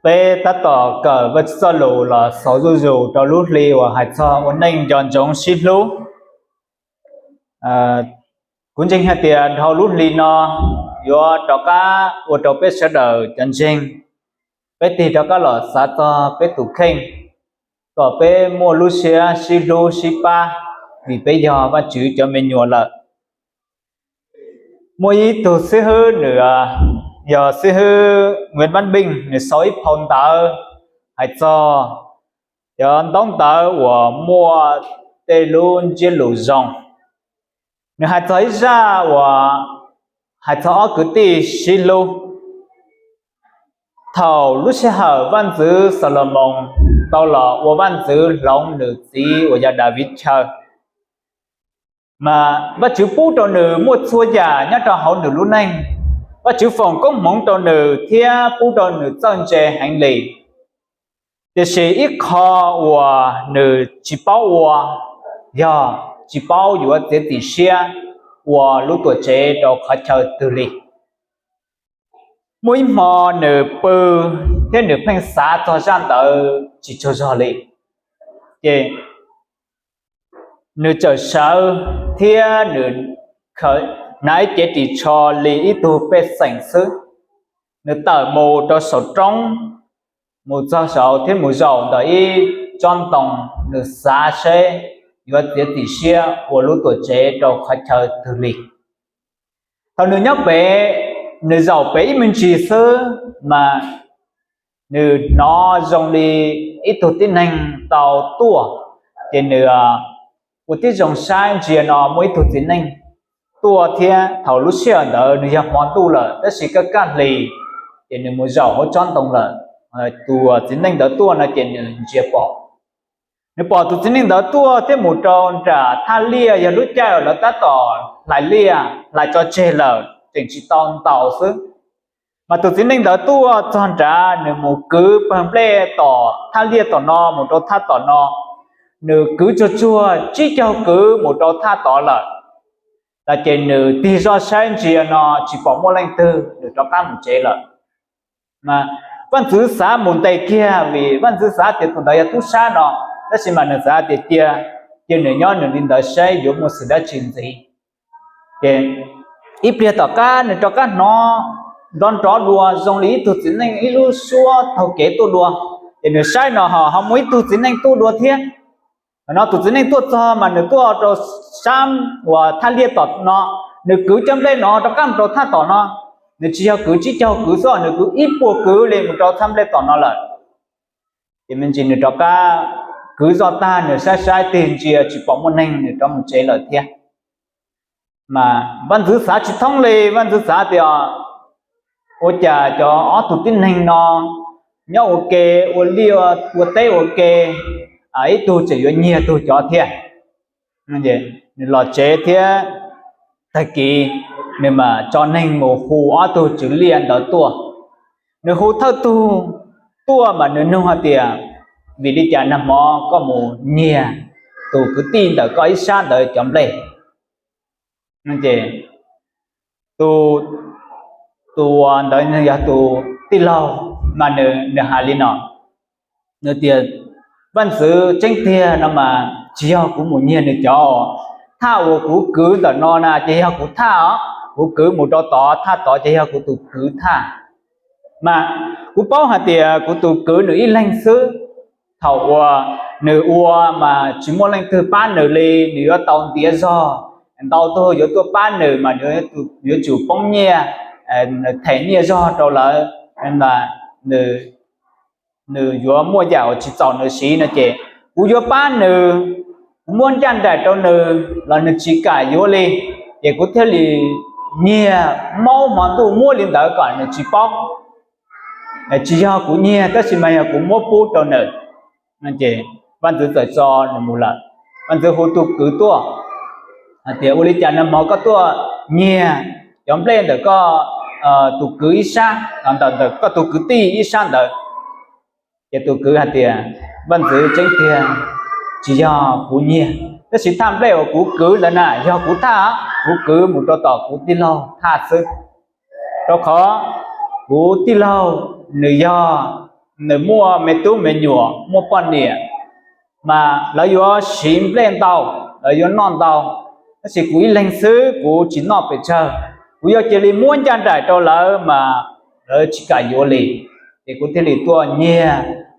Peb tab tom kawm Vajtswv txoj lus los xaus zuj zus rau lub hli uas hais txog ua neej nco ntsoov sib hlub. Kuv ntseeg hais tias dhau lub hli no yuav rov qab ua rau peb sawv daws cov ntseeg, peb tig rov qab los xav txog peb tus kheej, kom peb muaj lub siab sib hlub sib pab, vim peb yog Vajtswv cov me nyuam lawm. Muaj ib tug xib hwb, nws yog xib hwb Nguyễn Văn Bình, nws sau ib phau ntawv hais txog cov ntaub ntawv uas muaj tej lub ntsiab lus zoo. Nws hais txog ib zaj uas hais txog ob kwv tij sib hlub. Thaum lub sij hawm vaj ntxwv Xalumoos tau los ua vaj ntxwv hloov nws txiv uas yog Daviv chaw, mas Vajtswv pub rau nws muaj txhua yam nyob rau hauv nws lub neej. Vajtswv foom koob hmoov rau nws thiab pub rau nws txawj ntse heev li. Tiam sis ib qho uas nws tsis paub ua yog tsis paub yuav txiav txim siab ua lub tuam tsev rau qhov chaw twg li. Muaj ib hmo nws pw thiab nws pheej xav txog zaj ntawd tsis tsaug zog li, ces nws txawm sawv thiab nws hnav ib cev ris tsho li ib tug pej xeem xwb. Nws tawm mus rau saum roob, mus txog saud thiab mus zaum ntawm ib tsob ntoo, nws xav seb yuav txiav txim siab ua lub tuam tsev rau qhov chaw twg li. Thaum nws nyob pem, nws zaum pem ib me ntsis xwb mas nws hnov zoo li ib tug tib neeg tau tuaj, ces nws ua tib zoo saib ntsia no muaj ib tug txiv neej tuaj thiab. Thaum lub sij hawm ntawd nws yog hmo ntuj lawm tab sis kaj kaj hli, ces nws mus zaum hauv tsob ntoo lawm, tus txiv neej ntawd tuaj no ces nws ntsia pom. Nws pom tus txiv neej ntawd tuaj thiab mus rau nram thaj liaj, yog lub caij uas lawv tab tom hlais liaj hlais tso tseg lawm tseem tsis tau ntaus xwb. Mas tus txiv neej ntawd tuaj txog nrad, nws mus kwv pawg nplej tom thaj liaj tom no mus rau thaj tom no, nws kwv tsuag tsuag tsib caug kwv mus rau thaj tod lawm. Ces nws tig zoj saib ntsia no tsis pom muaj leej twg, nws rov qab mus tsev lawm. Vaj ntxwv xav mus ntes kiag vim vaj ntxwv xav tias tus ntawd yog tub sab no, tab sis mas nws xav tias cia, cia nws nyob nws li ntawd saib yuav muaj xwm dab tsi ntxiv. Ces ib pliag tom qab nws rov qab hnov nrov nrov dua zoo li ib tug txiv neej ib lub suab taug kev tuaj dua. Ces nws saib no ho muaj ib tug txiv neej tuaj dua thiab. Thaum no tus txiv neej tuaj txog mas nws tuaj rau sab uas thaj liaj tom no, nws kwv cov nplej no rov qab mus rau thaj tom no. Nws tsis yog kwv tsib caug kwv xwb, nws kwv ib puas kwv li mus rau thaj nplej tom no lawm. Ces me ntsis nws rov qab kwv zoj tag, nws saib saib tig ntsia tsis pom muaj neeg, nws rov mus tsev lawm thiab. Mas vaj ntxwv xav tsis thoob li, vaj ntxwv xav tias ua cas cov ob tug tib neeg no nyob ua ke, ua liaj ua teb ua ke, ib tug tseem yuav nyiag tug cov thiab. Nws los tsev thiab, tag kis nws mam tso neeg mus hu ob tug tswv liaj ntawd tuaj. Nws hu thawj tug tuaj mas nws nug hais tias, vim li cas nag hmo koj mus nyiag tus kwv tij ntawm koj ib sab ntawd cov nplej? Tus, tus ntawd yog tus tij laug, mas nws hais li no, nws tias, vaj ntxwv, tseeb tiag no mas tsis yog kuv mus nyiag nws cov. Thaj uas kuv kwv ntawm no na ces yog kuv thaj os, kuv kwv mus rau tod, thaj tod ces yog kuv tus kwv thaj. Mas kuv paub hais tias kuv tus kwv nws ib leeg xwb, thaum uas nws ua mas tsis muaj leej twg pab nws li, nws yuav tau ntiav zog, ntau tug yuav tuaj pab nws mas yuav tsum poob nyiaj, them nyiaj zog rau lawv, nws yuav muaj yam uas tsis txaus nws siv no ces kuv yuav pab nws, kuv muab ncaj nraim rau nws los nws tsis kam yuav li, ces kuv thiaj li nyiag maub hmo ntuj muab li ntawd kom nws tsis paub. Tsis yog kuv nyiag tab sis mas yog kuv muab pub rau nws. Ces vaj ntxwv txawm tso nws mus lawm. Vaj ntxwv hu tus kwv tuaj hais tias, ua li cas nag hmo koj tuaj nyiag cov nplej ntawm koj tus kwv ib sab, ntawm koj tus kwv tij ib sab ntawd? Ces tus kwv hais tias, vaj ntxwv, tseeb tiag tsis yog kuv nyiag. Tab sis thaj nplej uas kuv kwv ntawd na yog kuv thaj, kuv kwv mus rau tom kuv tij laug thaj xwb. Rau qhov kuv tij laug nws yog, nws muaj me tub me nyuam muaj poj niam, mas lawv yuav siv nplej ntau, lawv yuav noj ntau, tab sis kuv ib leeg xwb kuv tsis noj pes tsawg. Kuv yuav cia li muab ncaj nraim rau lawv mas lawv tsis kam yuav li, ces kuv thiaj li tuaj nyiag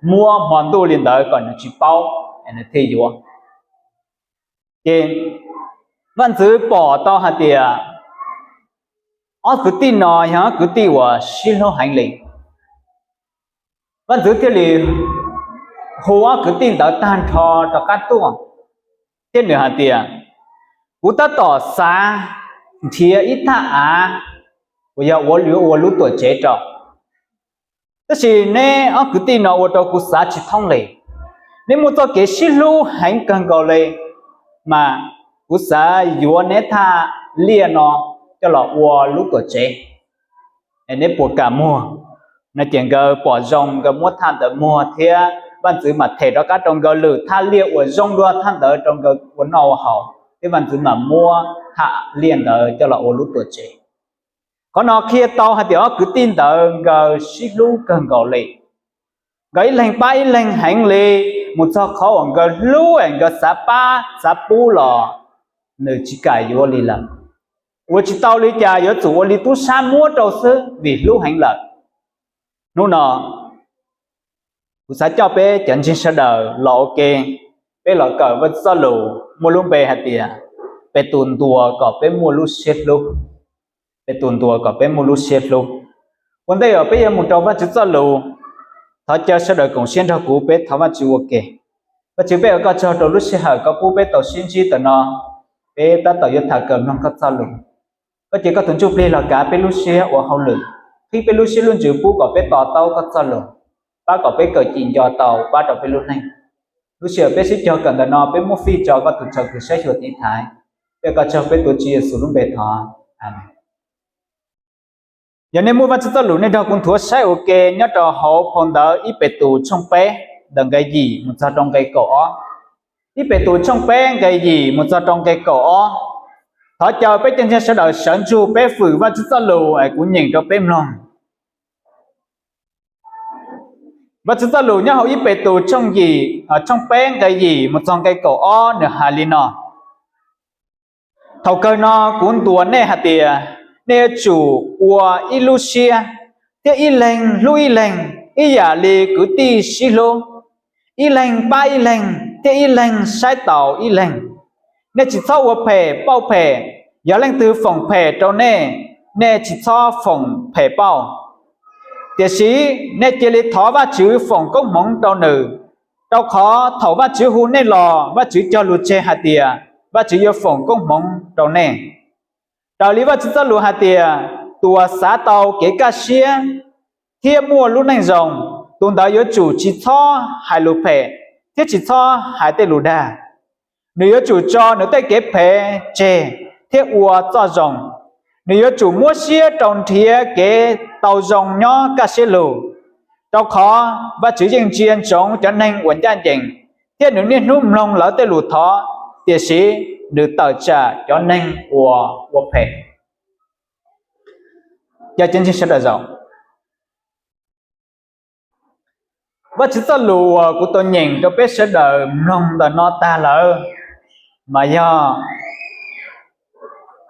muab hmo ntuj li ntawd kom nws tsis paub, nws thiaj yuav. Ces vaj ntxwv pom tau hais tias ob kwv tij no yog ob kwv tij uas sib hlub heev li. Vaj ntxwv thiaj li hu ob kwv tij ntawd tag nrho rov qab tuaj, thiab nws hais tias, kuv tab tom xav nrhiav ib thaj av uas yog ua lub tuam tsev rau, tab sis neb ob kwv tij no ua rau kuv xav tsis thoob li. Neb muaj txoj kev sib hlub heev kawg nkaus li, mas kuv xav yuav neb thaj liaj no coj los ua lub tuam tsev, neb puas kam muag? No ces nkawd pom zoo nkawd muab thaj ntawd muag thiab vaj ntxwv mam them rov qab rau nkawd lwm thaj liaj uas zoo dua thaj ntawd rau nkawd ua noj ua haus, thiab vaj ntxwv mam muab thaj liaj ntawd coj los ua lub tuam tsev. Qhov no qhia tau hais tias ob kwv tij ntawd nkawd sib hlub kawg nkaus li. Nkawd ib leeg pab ib leeg heev li, mus txog qhov uas nkawd hlub es nkawd xav pab xav pub los nws tsis kam yuav li lawm. Ua tsis tau li cas, yuav tsum ua li tub sab muab rau xwb vim hlub heev lawm. Hnub no kuv xav coj peb cov ntseeg sawv daws los ua ke, peb los kawm Vajtswv txoj lus muaj lub npe hais tias, Petus ntuas kom peb muaj lub siab hlub. Petus ntuas kom peb muaj lub siab hlub. Ua ntej uas peb yuav mus rau Vajtswv txoj lus, thov caw sawv daws koom siab nrog kuv peb thov Vajtswv ua ke. Vajtswv, peb ua koj tsaug rau lub sij hawm koj pub peb tau sib ntsib ntawm no, peb tab tom yuav tham kawm mloog koj txoj lus. Koj cia koj tus Ntsuj Plig los kav peb lub siab ua hauj lwm, qhib peb lub siab lub ntsws pub kom peb to taub koj txoj lus, pab kom peb kawm cim nco tau pab rau peb lub neej. Lub sij hawm peb sib cog kawm ntawm no peb muab fij tso koj tus txhawm kws saib xyuas tiv thaiv. Peb ua koj tsaug peb tuav Tswv Yexus lub npe thov, Amees. Yog nej muaj Vajtswv txoj lus nej nrog kuv nthuav saib ua ke nyob rau hauv phau ntawv ib Petus tshooj peb, ntawm nqe yim mus txog rau nqe kaum ob. Ib Petus tshooj peb nqe yim mus txog rau nqe kaum ob. Thov caw peb cov ntseeg sawv daws sawv ntsug peb fwm Vajtswv txoj lus es kuv nyeem rau peb mloog. Vajtswv txoj lus nyob hauv ib Petus tshooj yim, tshooj peb nqe yim mus txog nqe kaum ob nws hais li no: Thaum kawg no kuv ntuas nej hais tias, nej yuav tsum ua ib lub siab, thiab ib leeg hlub ib leeg, ib yam li kwv tij sib hlub, ib leeg pab ib leeg thiab ib leeg saib taus ib leeg. Nej tsis txhob ua phem pauj phem. Yog leej twg foom phem rau nej, nej tsis txhob foom phem pauj. Tiam sis nej cia li thov Vajtswv foom koob hmoov rau nws, rau qhov thaum Vajtswv hu nej los Vajtswv cog lus tseg hais tias Vajtswv yuav foom koob hmoov rau nej. Raws li Vajtswv txoj lus hais tias, tus uas xav tau kev kaj siab thiab muaj lub neej zoo, tus ntawd yuav tsum tsis txhob hais lus phem thiab tsis txhob hais tej lus dag. Nws yuav tsum tso nws tej kev phem tseg thiab ua txoj zoo. Nws yuav tsum muab siab rau nrhiav kev tau zoo nyob kaj siab lug, rau qhov Vajtswv yeej ntsia ntsoov cov neeg uas ncaj ncees, thiab nws niaj hnub mloog lawv tej lus thov, tiam sis nws tawm tsam cov neeg uas ua phem. Vajtswv txoj lus uas kuv tau nyeem rau peb sawv daws mloog ntawm no tag lawm, mas yog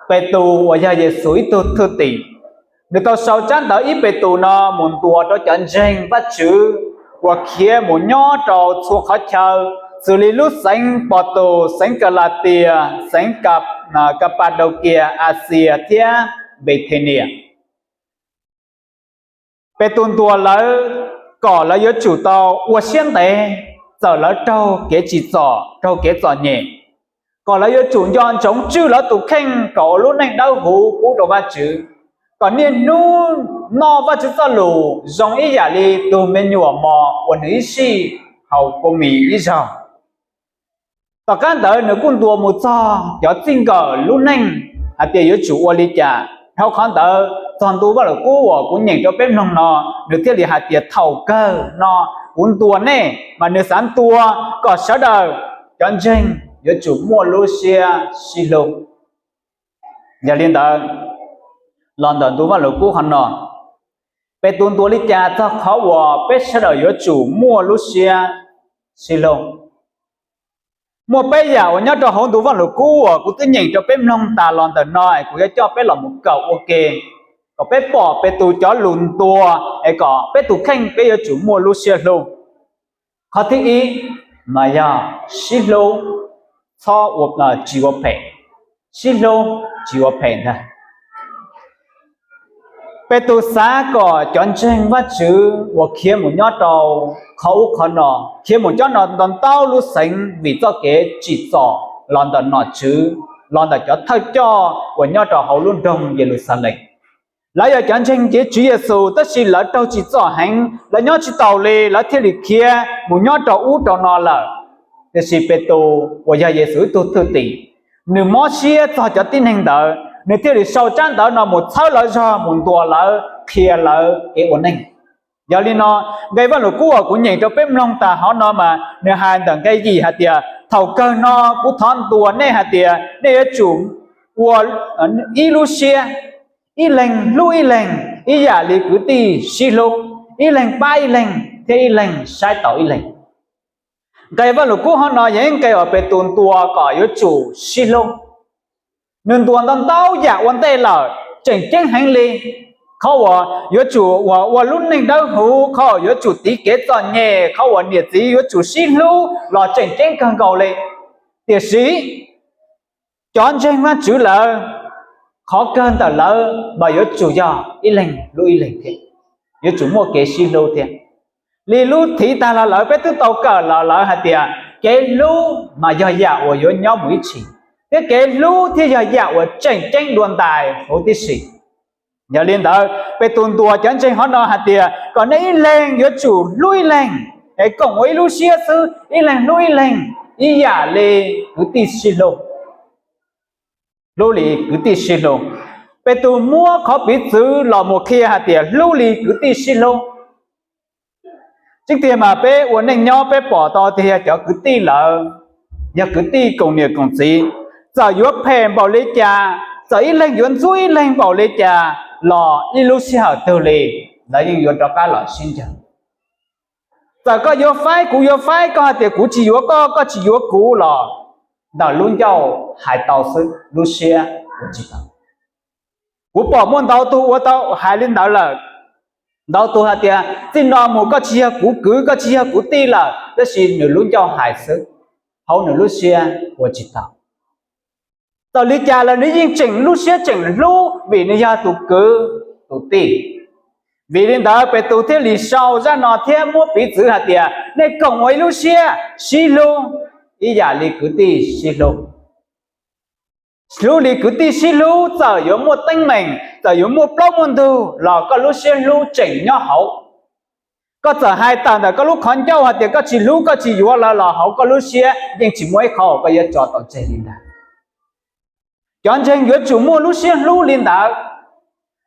Petus uas yog Yexus ib tug thwj tim, nws tau sau tsab ntawv ib Petus no mus ntuas rau cov ntseeg Vajtswv uas khiav mus nyob rau txhua qhov chaw, xws li lub xeev Pos Tus, xeev Kalatias, xeev Kapadaukias, Axias thiab Npethenias. Petus ntuas lawv kom lawv yuav tsum tau ua siab ntev txawm lawv raug kev tsim txom raug kev txom nyem, kom lawv yuav tsum nco ntsoov tswj lawv tus kheej kom ua lub neej dawb huv pub rau Vajtswv, kom niaj hnub noj Vajtswv txoj lus zoo ib yam li tus me nyuam mos uas nws ib sij haus kua mis ib zaug. Tom qab ntawd nws kuj ntuas mus txog cov txij nkawm lub neej hais tias yuav tsum ua li cas. Dhau qhov ntawd txog ntu Vajluskub uas kuv nyeem rau peb mloog no, nws thiaj li hais tias thaum kawg no kuv ntuas nej, mas nws xav ntuas kom sawv daws cov ntseeg yuav tsum muaj lub siab sib hlub. Yog li ntawd, los ntawm ntu Vajluskub qhov no, Petus ntuas li cas txog qhov uas peb sawv daws yuav tsum muaj lub siab sib hlub? Muaj peb yam uas nyob rau hauv ntu Vajluskub uas kuv twb nyeem rau peb mloog tas los ntawm no es kuv yuav coj peb los mus kawm ua ke, kom peb pom Petus cov lus ntuas es kom peb tus kheej peb yuav tsum muaj lub siab hlub. Qhov thib ib mas yog sib hlub, txhob tsis ua phem, sib hlub tsis ua phem ntag. Petus xav kom cov ntseeg Vajtswv uas khiav mus nyob rau qhov ub qhov no, khiav mus nyob rau ntau ntau lub xeev vim txoj kev tsim txom los ntawm nom tswv, los ntawm cov thawj coj uas nyob rau hauv lub nroog Yeluxalees. Lawv yog cov ntseeg Tswv Yexus tab sis lawv raug tsim txom heev, lawv nyob tsis taus li, lawv thiaj li khiav mus nyob rau ub rau no lawm. Tiam sis Petus uas yog Yexus ib tug thwj tim, nws mob siab txog cov tib neeg ntawd, nws thiaj li sau tsab ntawv no mus txhawb lawv zog, mus ntuas lawv, qhia lawv kev ua neej. Yog li no, nqe Vajluskub uas kuv nyeem rau peb mloog tas hov no mas nws hais ntawm nqe yim hais tias, thaum kawg no kuv thov ntuas nej hais tias nej yuav tsum ua ib lub siab, ib leeg hlub ib leeg, ib yam li kwv tij sib hlub, ib leeg pab ib leeg thiab ib leeg saib taus ib leeg. Nqe Vajluskub hov no yog ib nqe uas Petus ntuas kom yuav tsum sib hlub. Nws ntuas ntau ntau yam ua ntej lawm, tseem ceeb heev li, qhov uas yuav tsum uas ua lub neej dawb huv, qhov uas yuav tsum tiv kev txom nyem, qhov uas niam txiv yuav tsum sib hlub los tseem ceeb kawg nkaus li. Tiam sis cov ntseeg Vajtswv lawm, qhov kawg ntawm lawv mas yuav tsum yog ib leeg hlub ib leeg thiab, yuav tsum muaj kev sib hlub thiab. Li lub thiv tag los lawm peb twb tau kawm los lawv hais tias kev hlub mas yog yam uas yuav nyob mus ib txhis, thiab kev hlub thiaj yog yam uas tseem ceeb dua ntais huv tib si. Yog li ntawd Petus ntuas cov ntseeg hov no hais tias kom nej ib leeg yuav tsum hlub ib leeg, es koom ua ib lub siab xwb, ib leeg hlub ib leeg, ib yam li kwv tij sib hlub. Hlub li kwv tij sib hlub. Petus muab qhov piv txwv los mus qhia hais tias hlub li kwv tij sib hlub. Tseeb tiag mas peb ua neej nyob peb pom tau tias yog cov kwv tij lawm, yog kwv tij koom niam koom txiv, txawm yuav phem npaum li cas, txawm ib leeg yuav ntxub ib leeg npaum li cas los ib lub sij hawm twg li lawv yeej yuav rov qab los sib ncaws. Txawm koj yuav faib kuv yuav faib, koj hais tias kuv tsis yuav koj, koj tsis yuav kuv los ntawm lub ncauj hais tau xwb, lub siab ua tsis tau. Kuv pom muaj ntau tug ua tau hais li ntawd lawm. Ntau tug hais tias txij no mus koj tsis yog kuv kwv, koj tsis yog kuv tij lawm, tab sis nws lub ncauj hais xwb, hauv nws lub siab ua tsis tau. Txawm li cas los nws yeej tseem lub siab tseem hlub vim nws yog tus kwv tus tij. Vim li ntawd Petus thiaj li sau zaj no thiab muab piv txwv hais tias nej koom ua ib lub siab sib hlub ib yam li kwv tij sib hlub. Hlub li kwv tij sib hlub, txawm yuav muaj teeb meem, txawm yuav muaj plaub muaj ntug los koj lub siab hlub tseem nyob hauv. Koj txawm hais tawm ntawm koj lub qhov ncauj hais tias koj tsis hlub koj tsis yuav lawv los hauv koj lub siab yeej tsis muaj ib qho uas koj yuav tso tau tseg li ntawd. Cov ntseeg yuav tsum muaj lub siab hlub li ntawd.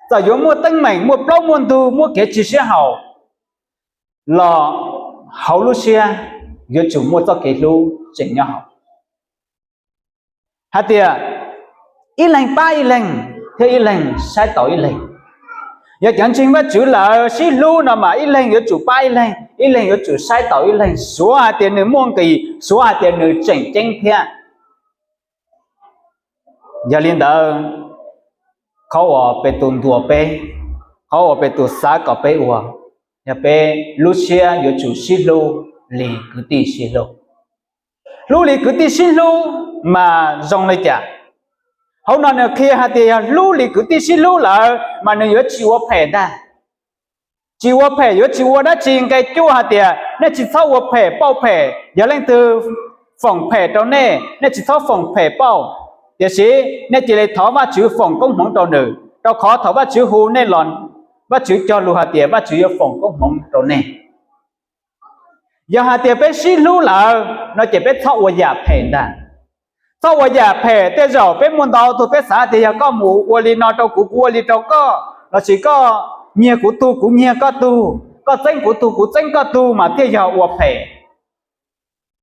Txawm yuav muaj teeb meem, muaj plaub muaj ntug, muaj kev tsis sib haum los hauv lub siab yuav tsum muaj txoj kev hlub tseem nyob hauv. Hais tias ib leeg pab ib leeg thiab ib leeg saib taus ib leeg. Yog cov ntseeg Vajtswv lawm sib hlub no mas ib leeg yuav tsum pab ib leeg, ib leeg yuav tsum saib taus ib leeg, suav hais tias nws muaj nqis, suav hais tias nws tseem ceeb thiab. Yog li ntawd, qhov uas Petus ntuas peb, qhov uas Petus xav kom peb ua, yog peb lub siab yuav tsum sib hlub li kwv tij sib hlub. Hlub li kwv tij sib hlub mas zoo li cas? Hauv no nws qhia hais tias yog hlub li kwv tij sib hlub lawm mas nws yuav tsis ua phem ntag. Tsis ua phem yuav tsis ua dab tsi. Nqe cuaj hais tias nej tsis txhob ua phem pauj phem. Yog leej twg foom phem rau nej, nej tsis txhob foom phem pauj, tiam sis nej cia li thov Vajtswv foom koob hmoov rau nws, rau qhov thaum Vajtswv hu nej los, Vajtswv cog lus hais tias Vajtswv yuav foom koob hmoov rau nej. Yog hais tias peb sib hlub lawm no ces peb txhob ua yam phem ntag. Txhob ua yam phem. Tej zaum peb muaj ntau tug peb xav tias yog koj mus ua li no rau kuv, kuv ua li rau koj, lossis koj nyiag kuv tug, kuv nyiag koj tug, koj txeeb kuv tug, kuv txeeb koj tug mas thiaj yog ua phem.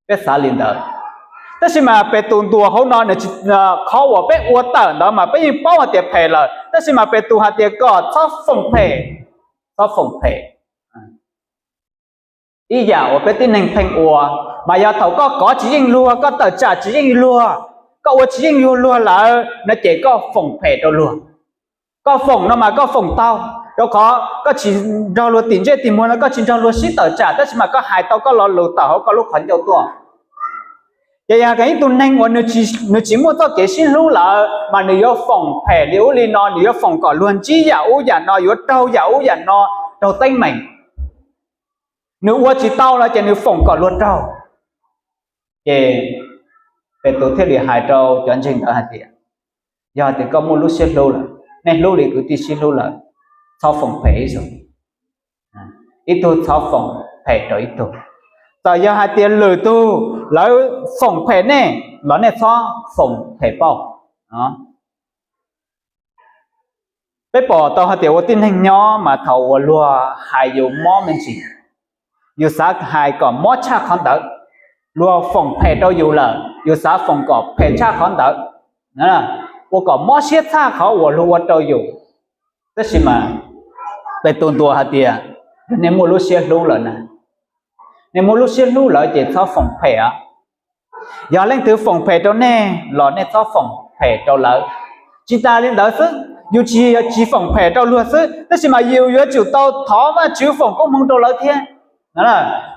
Peb xav li ntawd. Tab sis mas Petus ntuas hauv no nws tsis, qhov uas peb ua tawm ntawd mas peb yeej paub hais tias phem lawm, tab sis mas Petus hais tias kom txhob foom phem, txhob foom phem. Ib yam uas peb tib neeg pheej ua, mas yog thaum koj kov tsis yeej luag, koj tawm tsam tsis yeej luag, koj ua tsis yeej luag luag lawm no ces koj foom phem rau luag. Koj foom no mas koj foom tau, rau qhov koj tsis nrog luag tim ntsej tim muag no, koj tsis nrog luag sib tawm tsam, tab sis mas koj hais tau koj lo lus tawm hauv koj lub qhov ncauj tuaj. Ces yog ib tug neeg uas nws tsis muaj txoj kev sib hlub lawm mas nws yuav foom phem li ub li no, nws yuav foom kom luag ntsib yam ub yam no, yuav raug yam ub yam no, raug teeb meem. Nws ua tsis tau los ces nws foom kom luag raug. Ces Petus thiaj li hais rau cov ntseeg ntawd hais tias, yog tias koj muaj lub siab hlub lawm, nej hlub li kwv tij sib hlub lawm, txhob foom phem ib zaug. Ib tug txhob foom phem rau ib tug. Txawm yog hais tias lwm tug lawv foom phem nej los nej txhob foom phem pauj. Peb pom tau hais tias ua tib neeg nyob mas thaum uas luag hais yus mob me ntsis, yus xav hais kom mob tshaj qhov ntawd. Luag foom phem rau yus lawm, yus xav foom kom phem tshaj qhov ntawd, ua kom mob siab tshaj qhov uas luag ua rau yus. Tab sis mas Petus ntuas hais tias, yog nej muaj lub siab hlub lawm na, nej muaj lub siab hlub lawm ces txhob foom phem os. Yog leej twg foom phem rau nej los nej txhob foom phem rau lawv. Tsis tas li ntawd xwb, yus tsis yog tsis foom phem rau luag xwb, tab sis mas yus yuav tsum tau thov Vajtswv foom koob hmoov rau lawv thiab.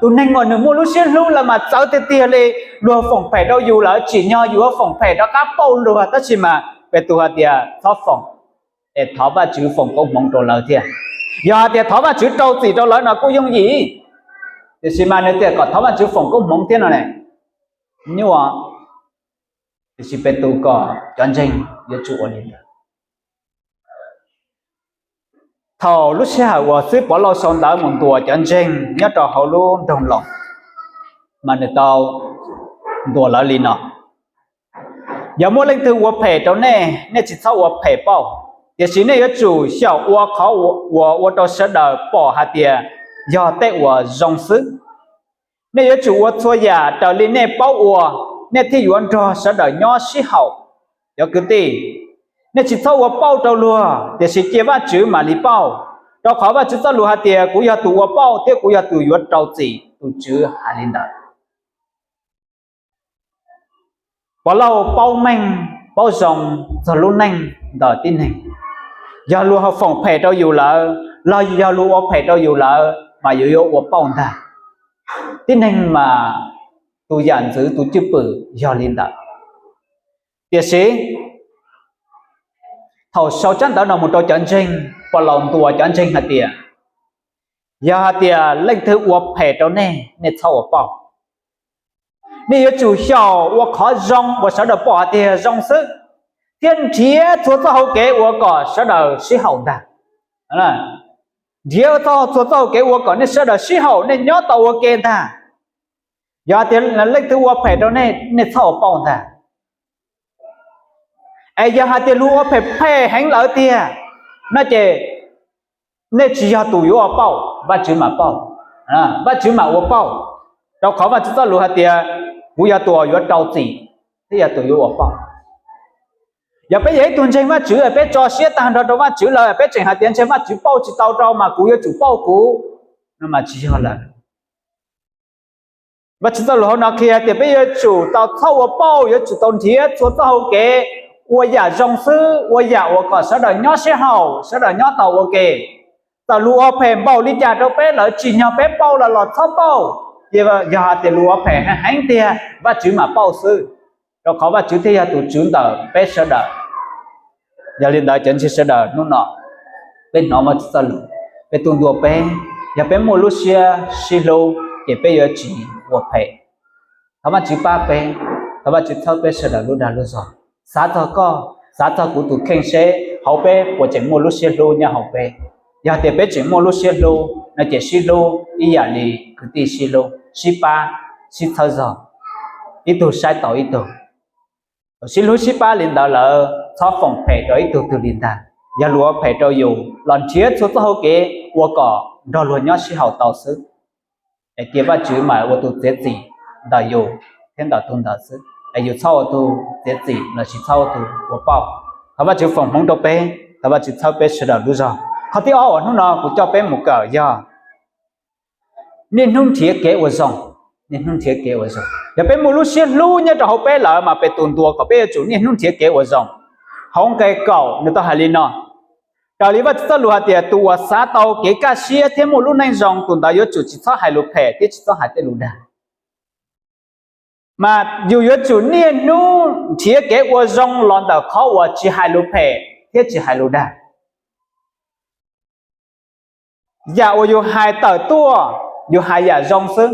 Tus neeg uas nws muaj lub siab hlub lawm mas txawv tiag tiag li, luag foom phem rau yus lawm tsim nyog yus yuav foom phem rov qab pauj luag, tab sis mas Petus hais tias txhob foom, es thov Vajtswv foom koob hmoov rau lawv thiab. Yog hais tias thov Vajtswv rau txim rau lawv no kuj yooj yim, tiam sis mas nws tias kom thov Vajtswv foom koob hmoov thiab no ne, nyuaj. Tiam sis Petus kom cov ntseeg yuav tsum ua li ntawd. Thaum lub sij hawm uas xib Pov Lauj sau ntawv mus ntuas cov ntseeg nyob rau hauv lub nroog Loos, mas nws tau ntuas lawv li no: Yog muaj leej twg ua phem rau nej, nej tsis txhob ua phem pauj, tiam sis nej yuav tsum xyaum ua qhov uas ua rau sawv daws pom hais tias yog tej uas zoo xwb. Nej yuav tsum ua txhua yam raws li nej paub ua, nej thiaj yuav nrog sawv daws nyob sib haum. Cov kwv tij, nej tsis txhob ua pauj rau luag, tiam sis cia Vajtswv mam li pauj, rau qhov Vajtswv txoj lus hais tias, kuv yog tus ua pauj thiab kuv yog tus yuav rau txim, tus Tswv hais li ntawd. Pov Lauj paub meej paub zoo txog lub neej ntawm tib neeg. Yog luag foom phem rau yus lawm los yog luag ua phem rau yus lawm mas yus yuav ua pauj ntag. Tib neeg mas tus yam ntxwv tus cwj pwm yog li ntawd. Tiam sis thaum sau tsab ntawv no mus rau cov ntseeg, Pov Lauj ntuas cov ntseeg hais tias, yog hais tias leej twg ua phem rau nej, nej txhob ua pauj. Nej yuav tsum xyaum ua qhov zoo uas sawv daws pom hais tias zoo xwb, thiab nrhiav txhua txoj hau kev ua kom sawv daws sib haum ntag. Nrhiav txhua txoj hau kev ua kom nej sawv daws sib haum, nej nyob tau ua ke ntag. Yog hais tias leej twg ua phem rau nej, nej txhob ua pauj ntag. Es yog hais tias luag ua phem phem heev lawm tiag no ces nej tsis yog tus yuav ua pauj, Vajtswv mam pauj, Vajtswv mam ua pauj. Rau qhov Vajtswv txoj lus hais tias, kuv yog tus uas yuav rau txim thiab yog tus yuav ua pauj. Yog peb yog ib tug ntseeg Vajtswv, peb tso siab tag nrho rau Vajtswv lawm, peb tseem hais tias ntshe Vajtswv pauj tsis tau rau mas kuv yuav tsum pauj kuv, no mas tsis yog lawm. Vajtswv txoj lus hauv no qhia tias peb yuav tsum tau txhob ua pauj, yuav tsum tau nrhiav txhua txoj hau kev ua yam zoo xwb, ua yam uas kom sawv daws nyob sib haum, sawv daws nyob tau ua ke. Txawm luag ua phem npaum li cas rau peb lawm, tsim nyog peb pauj los los txhob pauj. Ces yog hais tias luag ua phem heev tiag, Vajtswv mam pauj xwb, rau qhov Vajtswv thiaj yog tus Tswv ntawm peb sawv daws. Yog li ntawd cov ntseeg sawv daws, hnub no peb hnov Vajtswv txoj lus, peb tuaj ntuas peb, yog peb muaj lub siab sib hlub ces peb yuav tsis ua phem. Thov Vajtswv pab peb, thov Vajtswv txhawb peb sawv daws lub dag lub zog. Xav txog koj, xav txog kuv tus kheej seb hauv peb puas tseem muaj lub siab hlub nyob hauv peb. Yog tias peb tseem muaj lub siab hlub no ces sib hlub ib yam li kwv tij sib hlub, sib pab, sib txhawb zog, ib tug saib taus ib tug. Sib hlub sib pab li ntawd lawm, txhob foom phem rau ib tug twg li ntag. Yog luag ua phem rau yus los nrhiav txhua txoj hau kev ua kom nrog luag nyob sib haum tau xwb, es cia Vajtswv mas ua tus txiav txim ntawm yus thiab ntawm tus ntawd xwb. es yus txhob ua tus txiav txim lossis txhob ua tus ua pauj. Thov Vajtswv foom hmoov rau peb, thov Vajtswv txhawb peb sawv daws lub zog. Qhov thib ob uas hnub no kuv coj peb mus kawm yog niaj hnub nrhiav kev ua zoo. Niaj hnub nrhiav kev ua zoo. Yog peb muaj lub siab hlub nyob rau hauv peb lawm mas Petus ntuas kom peb yuav tsum niaj hnub nrhiav kev ua zoo. Hauv nqe kaum nws tau hais li no: Raws li Vajtswv txoj lus hais tias, tus uas xav tau kev kaj siab thiab muaj lub neej zoo, tus ntawd yuav tsum tsis txhob hais lus phem thiab tsis txhob hais tej lus dag. Mas yus yuav tsum niaj hnub nrhiav kev ua zoo los ntawm qhov uas tsis hais lus phem thiab tsis hais lus dag. Yam uas yus hais tawm tuaj, yus hais yam zoo xwb,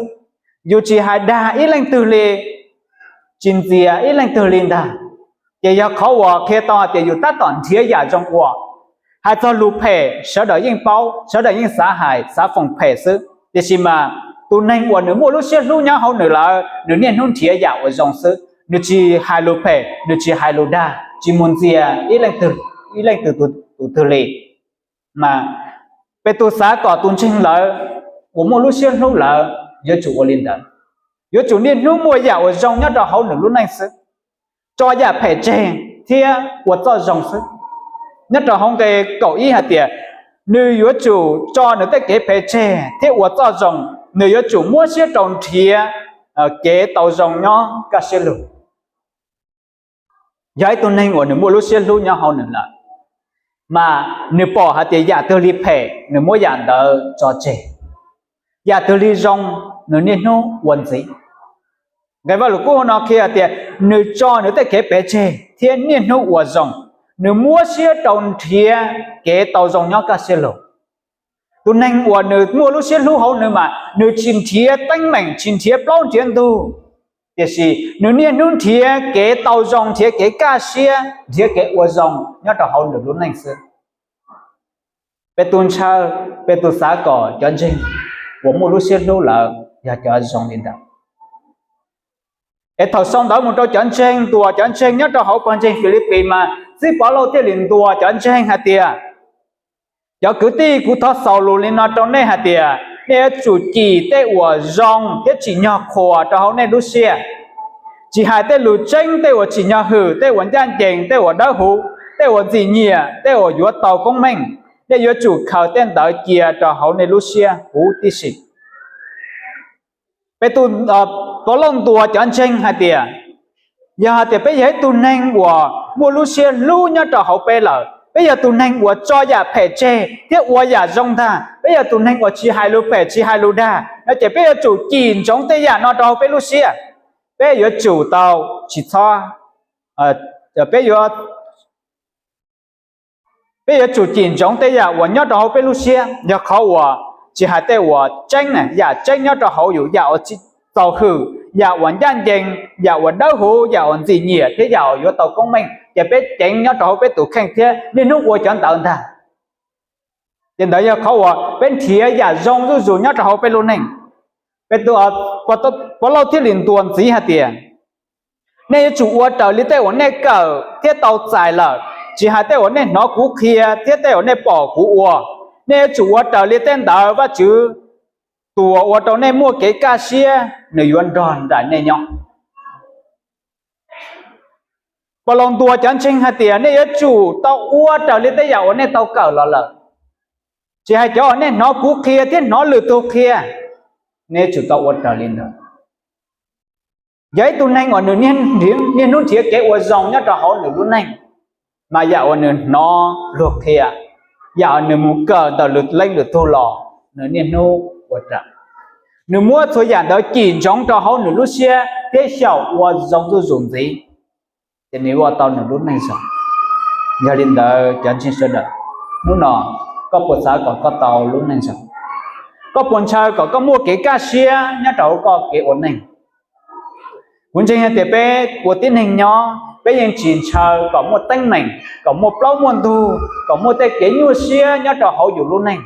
yus tsis hais dag ib leej twg li, tsis ntxias ib leej twg li ntag. Ces yog qhov uas qhia tau hais tias yus tab tom nrhiav yam zoo ua. Hais txog lus phem sawv daws yeej paub, sawv daws yeej xav hais xav foom phem xwb, tiam sis mas tus neeg uas nws muaj lub siab hlub nyob hauv nws lawm, nws niaj hnub nrhiav yam uas zoo xwb, nws tsis hais lus phem, nws tsis hais lus dag, tsis mus ntxias ib leej twg, ib leej twg tus twg li. Mas Petus xav kom tus ntseeg lawv uas muaj lub siab hlub lawm yuav tsum ua li ntawd, yuav tsum niaj hnub muaj yam uas zoo nyob rau hauv nws lub neej xwb, tso yam phem tseg thiab ua txoj zoo xwb. Nyob rau hauv nqe kaum ib hais tias, nws yuav tsum tso nws tej kev phem tseg thiab ua txoj zoo, nws yuav tsum muab siab rau nrhiav kev tau zoo nyob kaj siab lug. Yog ib tug neeg uas nws muaj lub siab hlub nyob hauv nws lawm, mas nws pom hais tias yam twg li phem nws muab yam ntawd tso tseg, yam twg li zoo nws niaj hnub ua ntxiv. Nqe Vajluskub no qhia tias nws tso nws tej kev phem tseg thiab niaj hnub ua zoo, nws muab siab rau nrhiav kev tau zoo nyob kaj siab lug. Tus neeg uas nws muaj lub siab hlub hauv nws mas nws tsis nrhiav teeb meem, tsis nrhiav plaub nrhiav ntug, tiam sis nws niaj hnub nrhiav kev tau zoo, nrhiav kev kaj siab, nrhiav kev ua zoo nyob rau hauv nws lub neej xwb. Petus ntshaw, Petus xav kom cov ntseeg uas muaj lub siab hlub lawm yog cov zoo li ntawd. Es thaum sau ntawv mus rau cov ntseeg, ntuas cov ntseeg nyob rau hauv pawg ntseeg Filipis mas Txiv Povlauj thiaj li ntuas cov ntseeg hais tias, cov kwv tij, kuv thov xaus lus li no rau nej hais tias nej yuav tsum cim tej uas zoo thiab tsim nyog qhuas rau hauv nej lub siab, tsis hais tej lus tseeb, tej uas tsim nyog hwm, tej uas ncaj ncees, tej uas dawb huv, tej uas ntxim nyiam, tej uas yuav tau koob meej, nej yuav tsum khaws tej ntawd cia rau hauv nej lub siab huv tib si. Petus, Povlauj ntuas cov ntseeg hais tias, yog hais tias peb yog ib tug neeg uas muaj lub siab hlub nyob rau hauv peb lawm, peb yog tus neeg uas tso yam phem tseg thiab ua yam zoo ntag, peb yog tus neeg uas tsis hais lus phem tsis hais lus dag no ces peb yuav tsum cim ntsoov tej yam no rau hauv peb lub siab. Peb yuav tsum tau tsis txhob, peb yuav peb yuav tsum cim ntsoov tej yam uas nyob rau hauv peb lub siab, yog qhov uas tsis hais tej uas tseeb, yam tseeb nyob rau hauv yus, yam uas txaus hwm, yam uas ncaj ncees, yam uas dawb huv, yam uas ntxim nyiam thiab yam uas yuav tau koob meej, ces peb ceev nyob rau hauv peb tus kheej thiab niaj hnub ua cov ntawd ntag. Ces ntawd yog qhov uas peb nrhiav yam zoo zuj zus nyob rau hauv peb lub neej. Peb, Povlauj thiaj li ntuas ntxiv hais tias, nej yuav tsum ua raws li tej uas nej kawm thiab tau txais lawm, tsis hais tej uas nej hnov kuv qhia thiab tej uas nej pom kuv ua. Nej yuav tsum ua raws li tej ntawd, Vajtswv tus uas ua rau nej muaj kev kaj siab, nws yuav nrog nraim nej nyob. Povlauj ntuas cov ntseeg hais tias nej yuav tsum tau ua raws li tej yam uas nej tau kawm los lawm, tsis hais cov uas nej hnov kuv qhia thiab hnov lwm tus qhia, nej yuav tsum tau ua raws li ntawd. Yog ib tug neeg uas nws niaj hnub nrhiav kev ua zoo nyob rau hauv nws lub neej, mas yam uas nws hnov luag qhia, yam uas nws mus kawm ntawm lwm leej lwm tug los nws niaj hnub ua raws. Nws muab txhua yam ntawd cim ntsoov rau hauv nws lub siab thiab xyaum ua zoo zuj zus ntxiv, ces nws ua tau nws lub neej zoo. Yog li ntawd cov ntseeg sawv daws, hnub no koj puas xav kom koj tau lub neej zoo? Koj puas ntshaw kom koj muaj kev kaj siab nyob rau hauv koj kev ua neej? Kuv ntseeg hais tias peb ua tib neeg nyob peb yeej tsis ntshaw kom muaj teeb meem, kom muaj plaub muaj ntug, kom muaj tej kev nyuaj siab nyob rau hauv yus lub neej,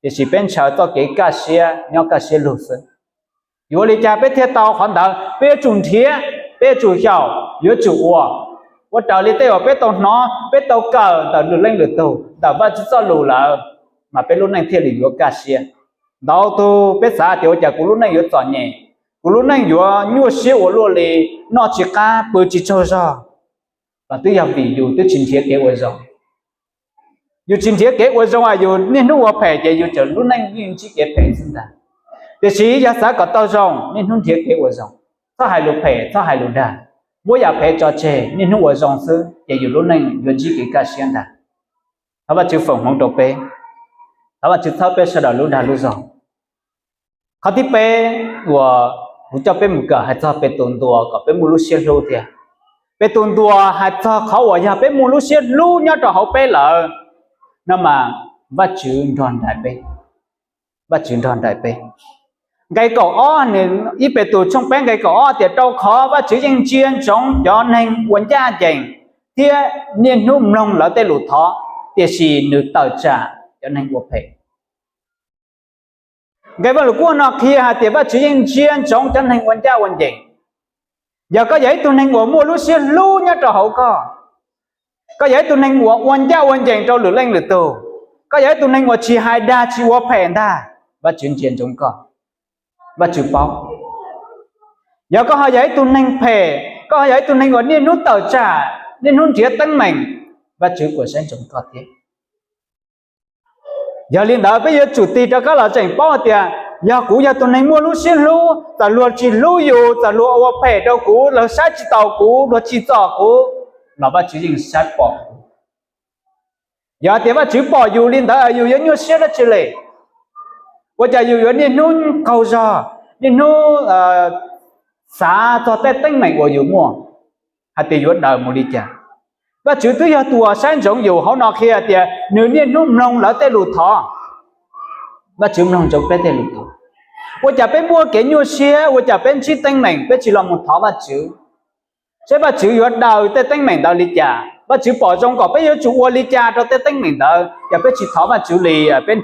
tiam sis peb ntshaw txoj kev kaj siab nyob kaj siab lug xwb. Yuav ua li cas peb thiaj tau qhov ntawd? Peb yuav tsum nrhiav, peb yuav tsum xyaum, yuav tsum ua, ua raws li tej uas peb tau hnov peb tau kawm ntawm lwm leej lwm tug, ntawm Vajtswv txoj lus lawm, mas peb lub neej thiaj li yuav kaj siab. Ntau tug peb xav tias ua cas kuv lub neej yuav txom nyem, kuv lub neej yuav nyuaj siab ua luaj li, noj tsis qab pw tsis tsaug zog, los twb yog vim yus twb tsis nrhiav kev ua zoo. Yus tsis nrhiav kev ua zoo, yus niaj hnub ua phem ces yus tseem lub neej yeej ntsib kev phem xwb ntag. Tiam sis yog xav kom tau zoo, niaj hnub nrhiav kev ua zoo, txhob hais lus phem, txhob hais lus dag, muab yam phem tso tseg, niaj hnub ua zoo xwb ces yus lub neej yuav ntsib kev kaj siab ntag. Thov Vajtswv foom hmoov rau peb, thov Vajtswv txhawb peb sawv daws lub dag lub zog. Qhov thib peb uas kuv coj peb mus kawm hais txog peb tus ntuas kom peb muaj lub siab hlub thiab. Peb tus ntuas hais txog qhov uas yog peb muaj lub siab hlub nyob rau hauv peb lawm no mas Vajtswv nrog nraim peb. Vajtswv nrog nraim peb. Nqe kaum ob, ib Petus tshooj peb nqe kaum ob tias, rau qhov Vajtswv yeej ntsia ntsoov cov neeg uas ncaj ncees thiab niaj hnub mloog lawv tej lus thov, tiam sis nws tawm tsam cov neeg ua phem. Nqe Vaj Lus Kub no qhia hais tias Vajtswv yeej ntsia ntsoov cov neeg ua ncaj ua ncees. Yog koj yog ib tug neeg uas muaj lub siab hlub nyob rau hauv koj, koj yog ib tug neeg uas ua ncaj ua ncees rau lwm leej lwm tug, koj yog ib tug neeg uas tsis hais dag tsis ua phem ntag, Vajtswv ntsia ntsoov koj, Vajtswv paub. Yog koj ho yog ib tug neeg phem, koj ho yog ib tug neeg uas niaj hnub tawm tsam, niaj hnub nrhiav teeb meem, Vajtswv kuj saib ntsoov koj thiab. Yog li ntawd peb yuav tsum tig rov qab los tseem paub tias yog kuv yog tus neeg muaj lub siab hlub, txawm luag tsis hlub yus, txawm luag ua phem rau kuv, luag saib tsis taus kuv, luag tsis txom kuv, los Vajtswv yeej saib pom kuv. Yog tias Vajtswv pom yus li ntawd yus yuav nyuaj siab dab tsi li? Ua cas yus yuav niaj hnub qaug zog, niaj hnub xav txog tej teeb meem uas yus muaj hais tias yuav daws mus li cas? Vajtswv twb yog tus uas saib ntsoov yus, hauv no qhia tias nws niaj hnub mloog lawv tej lus thov. Vajtswv mloog ntsoov peb tej lus thov. Ua cas peb muaj kev nyuaj siab, ua cas peb ntsib teeb meem peb tsis los mus thov Vajtswv, seb Vajtswv yuav daws tej teeb meem ntawd li cas? Vajtswv pom zoo kom peb yuav tsum ua li cas rau tej teeb meem ntawd? Yog peb tsis thov Vajtswv li, peb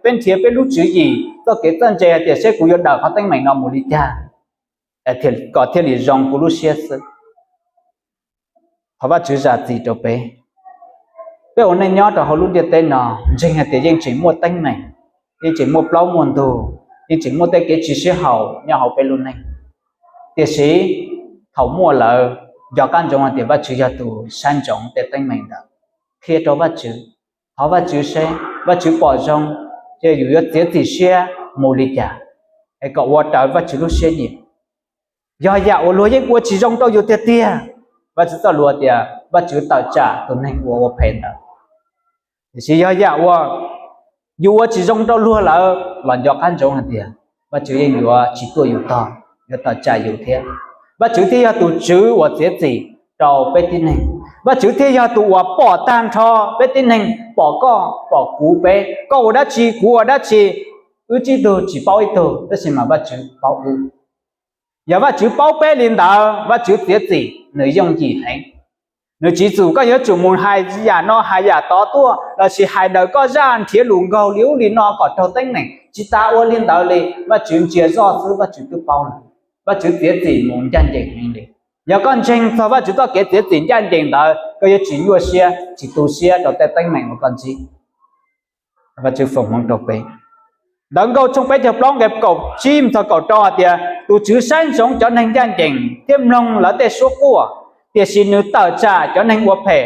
nrhiav peb lub tswv yim txoj kev txawj ntse hais tias seb kuv yuav daws qhov teeb meem no mus li cas kom thiaj li zoo kuv lub siab xwb. Thov Vajtswv zam txim rau peb. Peb ua neej nyob rau hauv lub ntiaj teb no, ntseeg hais tias yeej tseem muaj teeb meem, yeej tseem muaj plaub muaj ntug, yeej tseem muaj tej kev tsis sib haum nyob hauv peb lub neej. Tiam sis thaum muaj lawm, nco qab ntsoov hais tias Vajtswv yog tus saib ntsoov tej teeb meem ntawd. Qhia rau Vajtswv, thov Vajtswv seb Vajtswv pom zoo, ces yus yuav txiav txim siab mus li cas es kom ua raws Vajtswv lub siab nyiam. Yog yam uas luag yeej ua tsis zoo rau yus tiag tiag, Vajtswv txoj lus tias Vajtswv tawm tsam tus neeg uas ua phem ntawd. Tiam sis yog yam uas yus ua tsis zoo rau luag lawm los nco qab ntsoov hais tias Vajtswv yeej yuav tsis tuaj yus tog, yuav tawm tsam yus thiab. Vajtswv thiaj yog tus tswv uas txiav txim rau peb tib neeg. Vajtswv thiaj yog tus uas pom tag nrho peb tib neeg, pom koj pom kuv peb. Koj ua dab tsi kuv ua dab tsi, wb tsib tug tsis paub ib tug, tab sis mas Vajtswv paub wb. Yog Vajtswv paub peb li ntawd, Vajtswv txiav txim nws yooj yim heev. Nws tsis txum koj yuav tsum mus hais yam no hais yam tod tuaj lossis hais daws koj zaj nrhiav lus nkaug li ub li no kom raug teeb meem, tsis tas ua li ntawd li. Vajtswv ntsia zoj xwb Vajtswv twb paub lawm. Vajtswv txiav txim mus ncaj ncees heev li. Yog koj ntseeg txog Vajtswv txoj kev txiav txim ncaj ncees ntawd, koj yuav tsis nyuaj siab tsis tu siab rau tej teeb meem uas koj ntsib. Vajtswv foom hmoov rau peb. Ntawv Nkauj tshooj peb caug plaub nqe kaum tsib mus txog kaum rau hais tias, tus Tswv saib ntsoov cov neeg ncaj ncees thiab mloog lawv tej suab quaj, tiam sis nws tawm tsam cov neeg ua phem,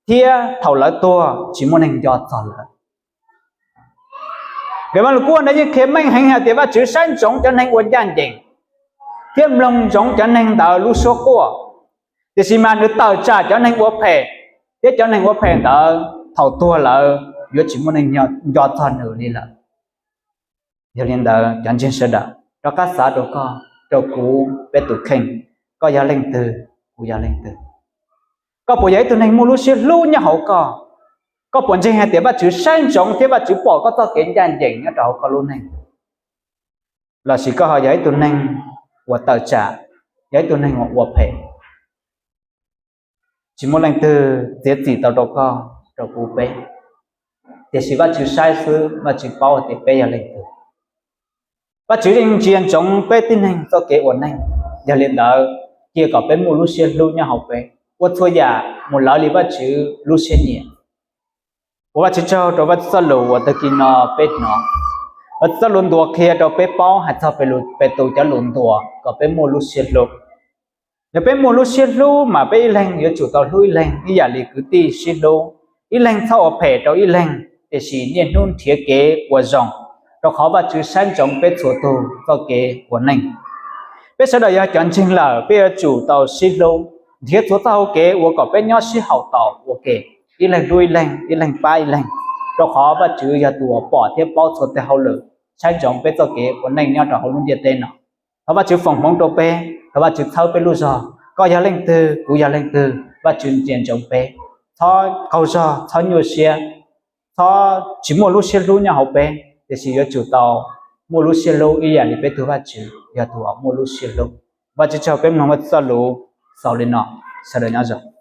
thiab thaum lawv tuag tsis muaj neeg nco txog lawv. Nqe Vaj Lug Kub no yeej qhia meej heev hais tias Vajtswv saib ntsoov cov neeg ua ncaj ncees thiab mloog ntsoov cov neeg ntawd lub suab quaj, tiam sis mas nws tawm tsam cov neeg ua phem, thiab cov neeg ua phem ntawd thaum tuag lawm yuav tsis muaj neeg nco txog nws li lawm. Yog li ntawd cov ntseeg sawv daws, rov qab xav rau koj, rau kuv peb tus kheej, koj yog leej twg, kuv yog leej twg? Koj puas yog ib tug neeg muaj lub siab hlub nyob hauv koj? Koj puas ntseeg hais tias Vajtswv saib ntsoov thiab Vajtswv pom koj txoj kev ncaj ncees nyob rau hauv koj lub neej? Lossis koj ho yog ib tug neeg uas tawm tsam, yog ib tug neeg uas ua phem? Tsis muaj leej twg txiav txim tau rau koj, rau kuv peb, tiam sis Vajtswv saib xwb Vajtswv paub tias peb yog leej twg. Vajtswv yeej ntsia ntsoov peb tib neeg txoj kev ua neej. Yog li ntawd, cia kom peb muaj lub siab hlub nyob hauv peb, ua txhua yam mus lawv li Vajtswv lub siab nyiam. Ua Vajtswv tsaug rau Vajtswv txoj lus uas tag kis no peb hnov. Txoj lus ntuas qhia rau peb paub hais txog Petus cov lus ntuas kom peb muaj lub siab hlub. Yog peb muaj lub siab hlub mas peb ib leeg yuav tsum tau hlub ib leeg ib yam li kwv tij sib hlub. Ib leeg txhob ua phem rau ib leeg, tiam sis niaj hnub nrhiav kev ua zoo, rau qhov Vajtswv saib ntsoov peb txhua tus txoj kev ua neej. Peb sawv daws yog cov ntseeg lawm peb yuav tsum tau sib hlub, nrhiav txhua txoj hau kev ua kom peb nyob sib haum tau ua ke, ib leeg hlub ib leeg, ib leeg pab ib leeg, rau qhov Vajtswv yog tus uas pom thiab paub txhua tes hauj lwm, saib ntsoov peb txoj kev ua neej nyob rau hauv lub ntiaj teb no. Thov Vajtswv foom hmoov rau peb, thov Vajtswv txhawb peb lub zog. Koj yog leej twg, kuv yog leej twg, Vajtswv ntsia ntsoov peb. Txhob qaug zog, txhob nyuaj siab, txhob tsis muaj lub siab hlub nyob hauv peb, tiam sis yuav tsum tau muaj lub siab hlub ib yam li peb tug Vajtswv yog tus uas muaj lub siab hlub. Vajtswv tsaug peb mloog txoj lus xaus li no, sawv daws nyob zoo.